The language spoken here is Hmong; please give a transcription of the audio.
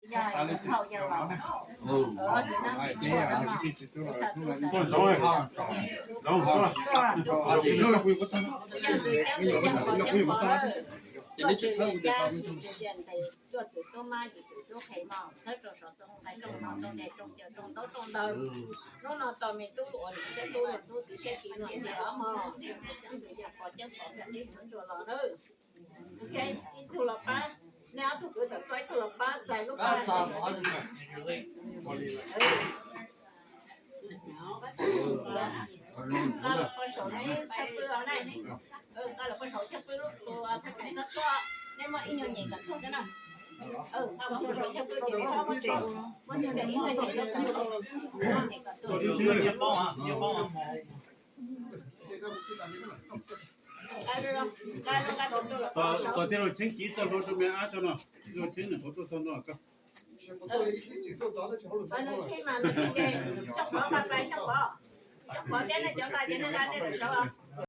Tuaj txwm tub mab yim txwm tub qhe mog, txhawb rau sov rau nqaij rau no rau dej rau cawv rau ntaub rau ntawv. Hnub no tos me tub uas lwm siab tub los txub txiv siab txiv no ntxiv os mog, ceeb txwv yog pov ceeb pov nqaij teb tshua ntsuag los nawb. Ib tug los pab, nej ob tug kwv tawm koj ib tug los pab txais lub pab. Nqa los poj saum neb tshawb pwb os na. Nqa los poj saum tshawb pwb lub tus thaj kaim txhob tshuaj, neb muab ib nyuag nyem kom tuag xwb na. Nqa los poj saum tshawb pwb ces txhob muab tso, muab ib nyuag nyem kom tuag. Kom tij laug Cheeb Kiv txoj hlua rau me ab tso no, tij laug Cheeb nws qhuav tuaj txog no koj. Xyoo Pov, Xyoo Pov thiab nej cov nqa ces nej sawv os.